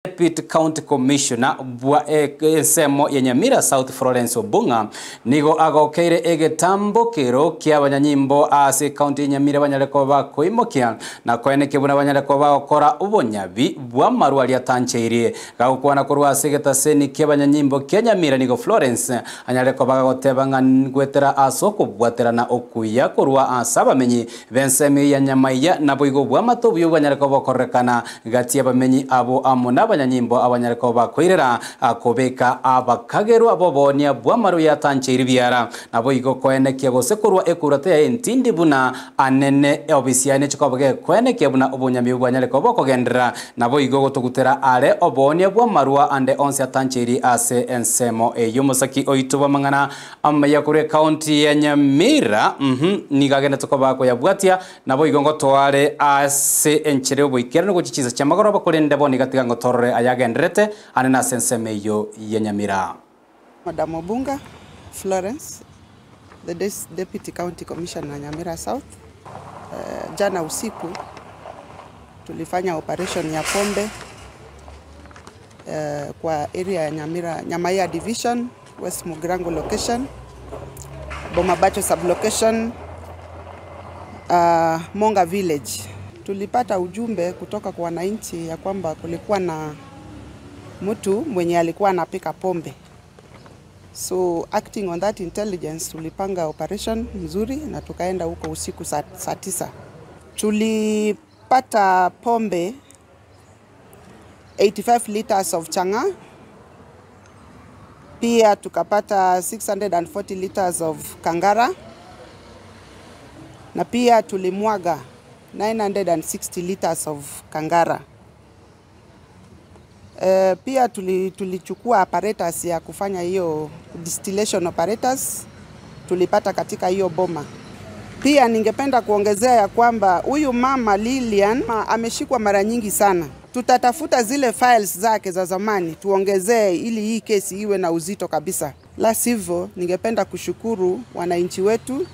Deputy County Commissioner bwa ensemo ya Nyamira South Florence Obung'a nigo agokeire egetambokero ki'abanyanyimbo ase ekaunti ya Nyamira banyare koba bakoimokia na koenekia buna banyare koba bagokora obonyabi bw'amarwa aria atancheirie. Gagokwana korwa ase egetaseni ki'abanyanyimbo kia Nyamira nigo Florence anyare koba gagoteba ng'a ngoetera ase okobwaterana okuya korwa ase abamenyi B'ensemo ya nyamaiya, naboigo obw'amato obuya bwanyare koba bokorerekana gati y'abamenyi abo amo nabanyanyimbo abanyare koba bakoirera kobeka abakagerwa b'oboonia bw'amaruya atancheiri biara. Naboigo koenekia gose korwa ekurata yaye entindi buna anene obisi yaye neche koba gekoenekia buna obonyamiobe bwanyare koba bokogenderera, naboigo gotogutera are oboonia bw'amarwa ande onsi atancheiri ase ensemo eyio. Omosaki oito bw'amang'ana Amaya korwa ecounty ya Nyamira uhum nigo agenderete koba akoyabwatia, naboigo ngotoare ase enchera y'oboikeranu gochia chinsa chi'amagoroba, korende bono iga tiga ngotorore ayagendererete ande nase ensemo eyio ya Nyamira. Madam Obunga Florence, the Deputy County Commissioner Nyamira South, jana usiku tulifanya operation ya pombe kwa area ya Nyamira, Nyamaiya division. West Mugirango location, Bomabacho sub-location, Monga village. Tulipata ujumbe kutoka kwa wananchi ya kwamba kulikuwa na mtu mwenye alikuwa anapika pombe. So acting on that intelligence tulipanga operation mzuri na tukaenda huko usiku saa 9. Tulipata pombe 85 liters of chang'aa, pia tukapata 640 liters of kangara na pia tulimwaga 960 liters of kangara. Pia tulichukua apparatus ya kufanya hiyo distillation apparatus tulipata katika hiyo boma. Pia ningependa kuongezea ya kwamba huyu mama Lilian ameshikwa mara nyingi sana. Tutatafuta zile files zake za zamani tuongezee ili hii kesi iwe na uzito kabisa. La sivyo, ningependa kushukuru wananchi wetu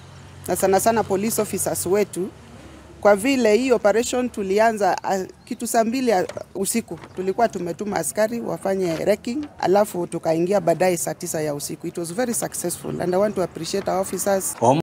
na sana sana police officers wetu kwa vile hii operation tulianza kitu saa 2 usiku. Tulikuwa tumetuma askari wafanye recce, alafu tukaingia baadaye saa 9 ya usiku. It was very successful and I want to appreciate our officers.